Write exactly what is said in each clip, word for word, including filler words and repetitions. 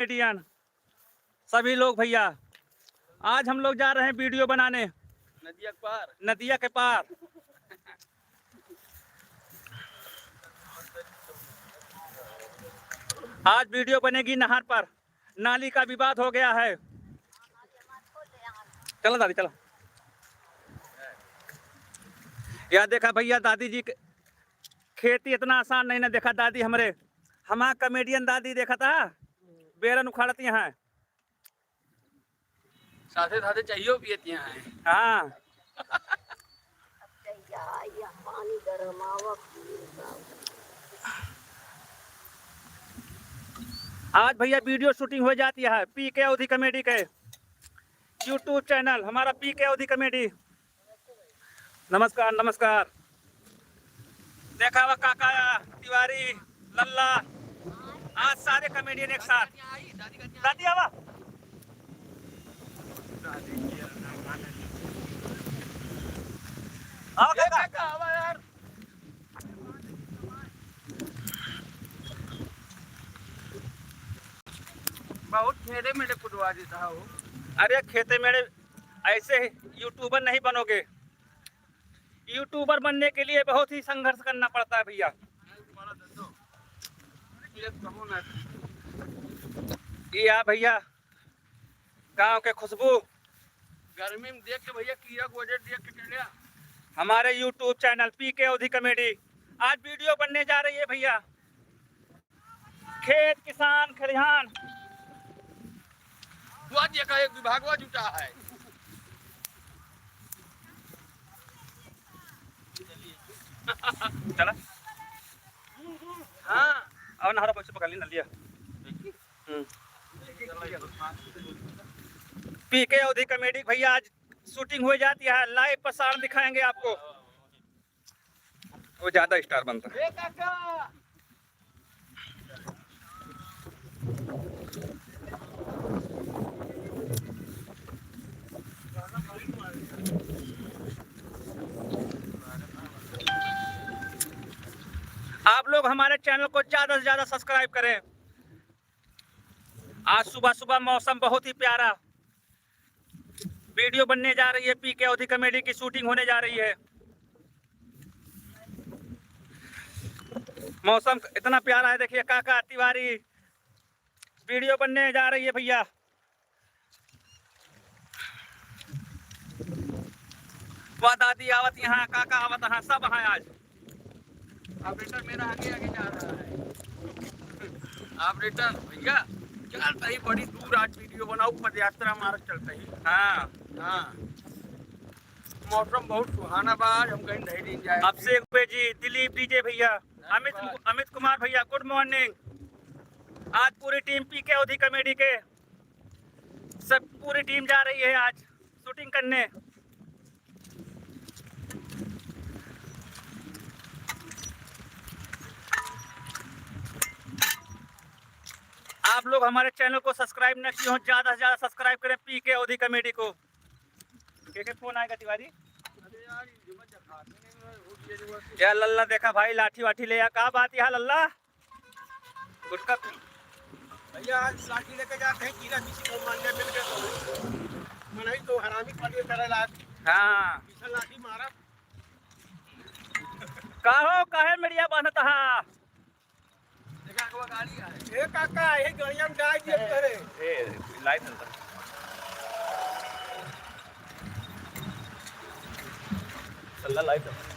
कॉमेडियन, सभी लोग भैया, आज हम लोग जा रहे हैं वीडियो बनाने नदिया के पार। नदिया के पार। आज वीडियो बनेगी नहर पर, नाली का विवाद हो गया है। चलो दादी, चलो। या देखा भैया, दादी जी के खेती इतना आसान नहीं ना। देखा दादी हमरे, हमार कॉमेडियन दादी देखा था, बेरन उखाड़ती हैं। साथे साथे चाहियो पियती हैं। हाँ। आज भैया वीडियो शूटिंग हो जाती है पी के अवधी कॉमेडी के YouTube चैनल, हमारा पी के अवधी कॉमेडी। नमस्कार, नमस्कार। देखा हुआ काका, तिवारी, लल्ला, आज सारे कॉमेडियन एक साथ। दादी आवा। आओ काका। बहुत खेते मेड़े कुदवा देता है वो। अरे खेते मेड़े ऐसे ही यूट्यूबर नहीं बनोगे। यूट्यूबर बनने के लिए बहुत ही संघर्ष करना पड़ता है भैया। ये आ भैया, गांव के खुशबू। गर्मी में देख के भैया कीड़ा गोजर देख के चले आ। हमारे YouTube चैनल पी के अवधी कॉमेडी आज वीडियो बनने जा रही है भैया। खेत, किसान, खलिहान। वो देखा, एक विभागवा जुटा है। चला। हाँ। और नहरा पैसे पकड़ ली ना लिया। हम्म। पी के अवधी कॉमेडी भैया, आज शूटिंग हो जाती है, लाइव प्रसारण दिखाएंगे आपको। वो ज्यादा स्टार बनता है। आप लोग हमारे चैनल को ज्यादा से ज्यादा सब्सक्राइब करें। आज सुबह सुबह मौसम बहुत ही प्यारा, वीडियो बनने जा रही है, पी के अवधी कॉमेडी की शूटिंग होने जा रही है। मौसम इतना प्यारा है, देखिए काका तिवारी, वीडियो बनने जा रही है भैया। वाह दादी आवत यहाँ, काका आवत यहाँ, सब हैं आज। ऑपरेटर मेरा आगे आगे जा रहा है। ऑपरेटर भैया, चलत ही बड़ी दूर आज वीडियो बनाऊ, पदयात्रा मार्ग चलत ही। हाँ। हाँ। मौसम बहुत सुहाना बा, आज हम कहीं नहीं दिन जाए। अभिषेक दुबे जी, दिलीप डीजे भैया, अमित, अमित कुमार भैया, गुड मॉर्निंग। आज पूरी टीम पी के अवधी कॉमेडी के, सब पूरी टीम जा रही है आज शूटिंग करने। आप लोग हमारे चैनल को सब्सक्राइब न किए हो, ज्यादा से ज्यादा सब्सक्राइब करें पी के अवधी कॉमेडी को। के के फोन आएगा तिवारी? या लल्ला देखा भाई, लाठी वाठी ले आ, का बात यहाँ लल्ला? गुटखा पी। भैया, आज लाठी लेके जाते हैं, कीड़ा किसी को मारने मिल गया तो मनई तो हरामी पकड़े करे लाग। हाँ। पीछे लाठी मारा। का हो, काहे मेड़िया बांधत हा? देखा, अगवा गाड़ी है। ए काका, ये गड़िया में डाल दिए करे। ए, लाइट चलता। चल, लाइट चलता।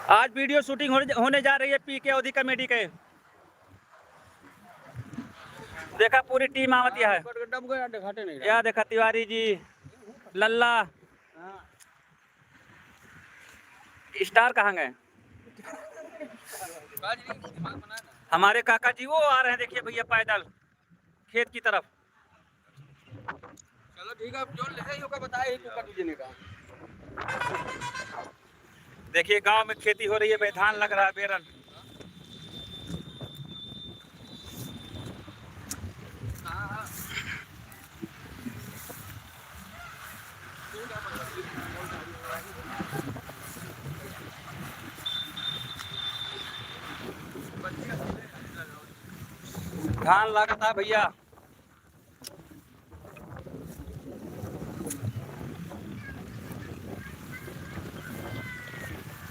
आज वीडियो शूटिंग होने, होने जा रही है पी के अवधी कॉमेडी के। देखा पूरी टीम आवत है। या देखा तिवारी जी, लल्ला, स्टार कहाँ गए? हमारे काका जी वो आ रहे हैं, देखिए भैया पैदल खेत की तरफ। चलो ठीक है, अब जो ले ही होगा बताए ही तो कर दीजिए का। देखिए गांव में खेती हो रही है भाई, धान लग रहा है बेरन। धान लागत है भैया।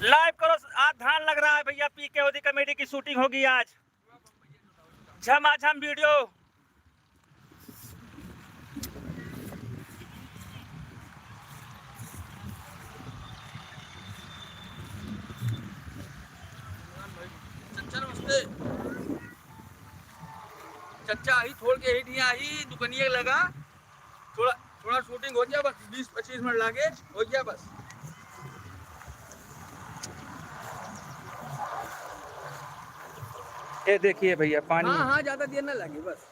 Live करो, आज धान लग रहा है भैया। पीके ओदी comedy की shooting होगी आज। झमाझम video। चचा नमस्ते। चचा ही छोड़ के ही नहीं आई, दुकनिया लगा। थोड़ा, थोड़ा shooting हो गया बस, बीस पच्चीस मिनट लागे, हो गया बस। ये देखिए भैया, पानी हाँ, है। हाँ, ज्यादा देर ना लगे बस।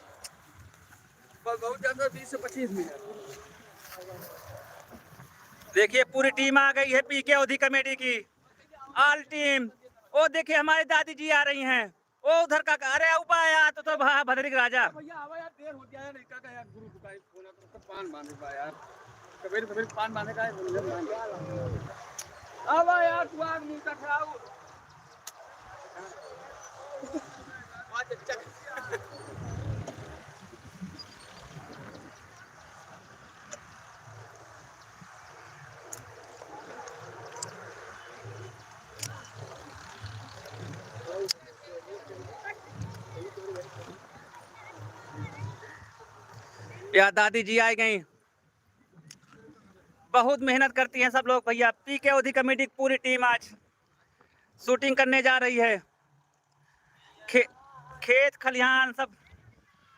बस बहुत ज्यादा, बीस से पच्चीस मिनट। देखिए, पूरी team आ गई है पीके ओदी comedy की, all team। ओ देखिए, हमारी दादी जी आ रही हैं। ओ उधर का, अरे ऊपर यार, तो, तो भा-, भदरी के राजा। भैया, आवा यार, देर हो गया यार, इनका का यार, गुरु दुकान फोन आता, तो पान बांधे बा यार। सवेरे, सवेरे पान बांधे का है, बोले, बांध। आवा यार, तू आग मुंह का खाओ। या दादी जी आ गई। बहुत मेहनत करती हैं सब लोग भैया। पीके ओदी comedy की पूरी team आज shooting करने जा रही है। खे-, खेत खलिहान सब।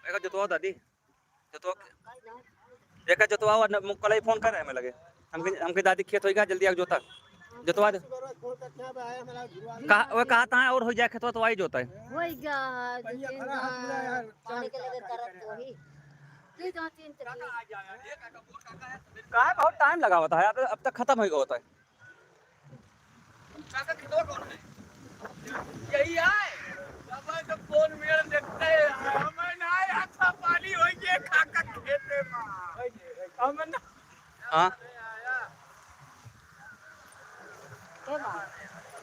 एक जोतवाओ दादी, जोतवाओ, एक जोतवाओ, न, मु-, कल ही फोन कर रहे हैं हमें लगे। हमके, हमके दादी खेत होइगा, जल्दी आके जोता, जोतवा दे। कहा, वो कहा था और हो जाए खेतवा तो आई जोता है। होइगा, दो तीन गाँव, पानी के लगे तरफ तो ही। दो तीन तक। कहा बहुत time लगा होता है, अब, अब तक खत्म होइगा होता है। काका खेतवा कौन है? यही है। अब तो कौन मेड़ देखते हैं? हमें ना आया था, पानी होई के काका खेते में। हमें ना। हाँ।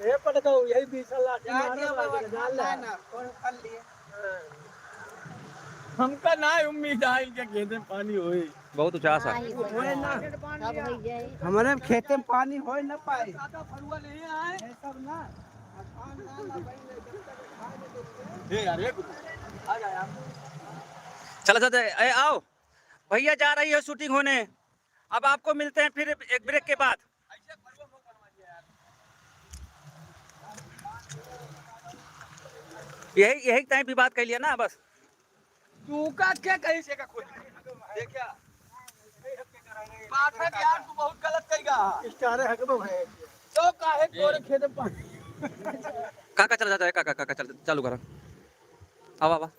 ये पड़ गओ, यही बीच वाला लाठी जा मारा दिया बाबा, बाबा, डाल डाल ले। ना, कौन कर लिए? हमका ना उम्मीद है इनके खेते में पानी होई। बहुत उचास है। नहीं, होए ना। सब हो जाए। हमारे खेते में पानी होए ना पाए। ज्यादा फरुआ नहीं आए। ये सब ना। ए यार, एक आ जा यार। चला, चला, ए, आओ। भैया जा रही है shooting होने। अब आपको मिलते हैं फिर एक break के बाद। यही, यही time पे बात कर लिया ना बस। तू का क्या कही से का खुद? देखा। पाठक यार, तू बहुत गलत करेगा। स्टार है, हकबो है। तो काहे तोरे खेत में पानी? काका चला जाता है, काका, काका चल, चालू करा। आवा, आवा।